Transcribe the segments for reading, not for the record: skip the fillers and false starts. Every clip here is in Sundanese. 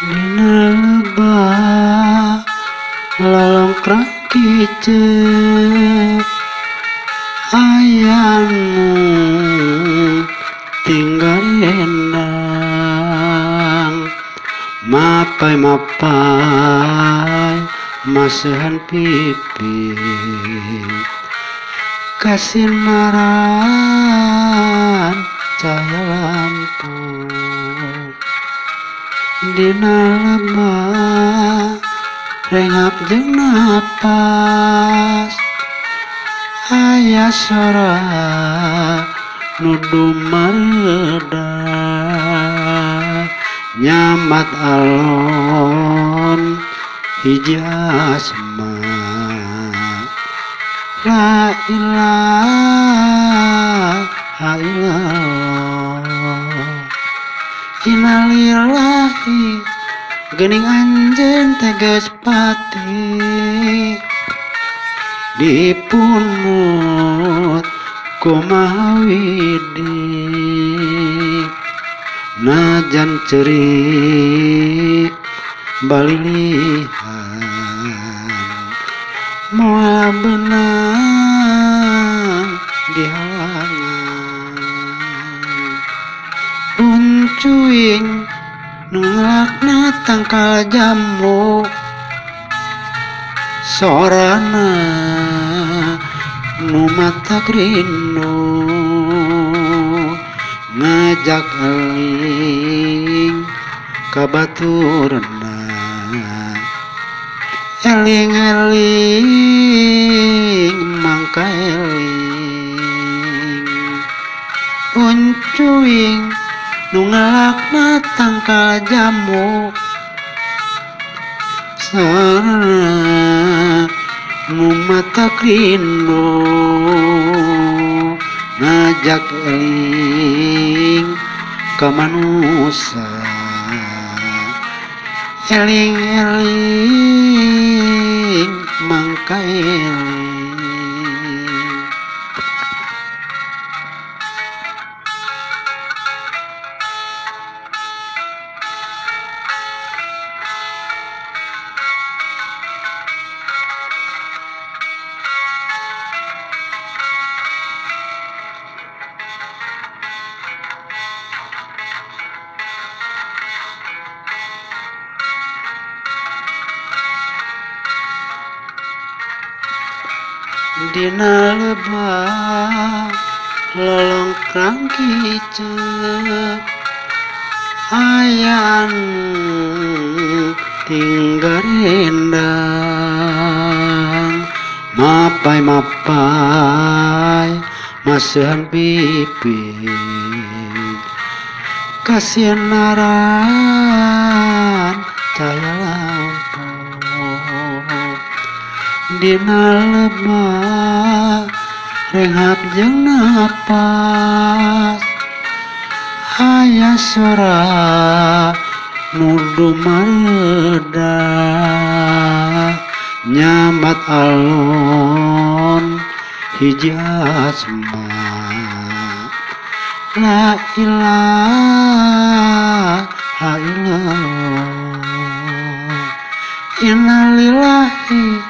Dina lebah lalongkrang kiceup aya nu tinggal endang mapai-mapai maseuhan pipi kasinaran cahaya lampu. Dina lebah renghap jeung napas aya sora nu dumareda nyamat alon hiji asma. La ilaha illallah. Innalillahi geuning anjeun teh geus pati dipunut kumaha widi najan ceurik balilihan moal beunang dihalangan. Uncuing nu ngelakna tangkal jambu sorana nu matak rindu ngajak eling ka baturna eling-eling mangka eling. Uncuing nu ngelakna tangkal jambu sorana nu matak rindu ngajak eling ka manusa eling-eling mangka eling. Dina lebah lolongkrang kiceup aya nu tinggal endang mapai-mapai maseuhan pipi kasinaran cahaya lampu. Dina lebah renghap jeung napas aya sora nu dumareda nyamat alon hiji asma. La ilaha illallah. Innalillahi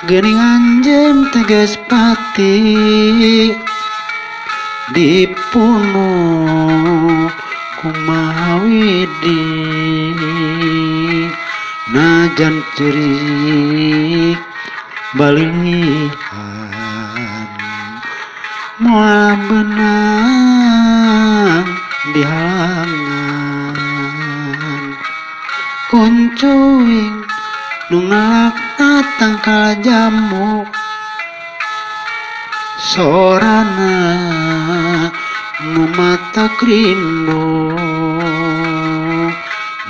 geuning anjeun teh geus pati dipunut kumaha widi najan ceurik balilihan moal beunang dihalangan. Uncuing nu ngelakna tangkal jambu sorana nu matak rindu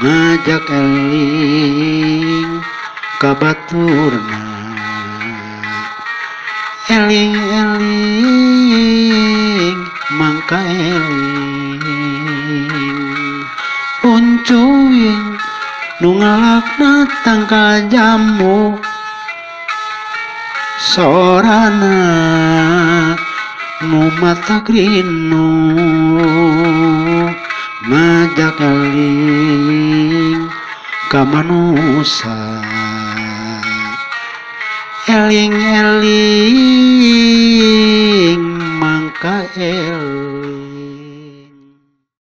ngajak eling ka baturna eling-eling mangka eling. Uncuing nu ngelakna tangkal jambu sorana nu matak rindu ngajak eling Ka manusa. Eling-eling.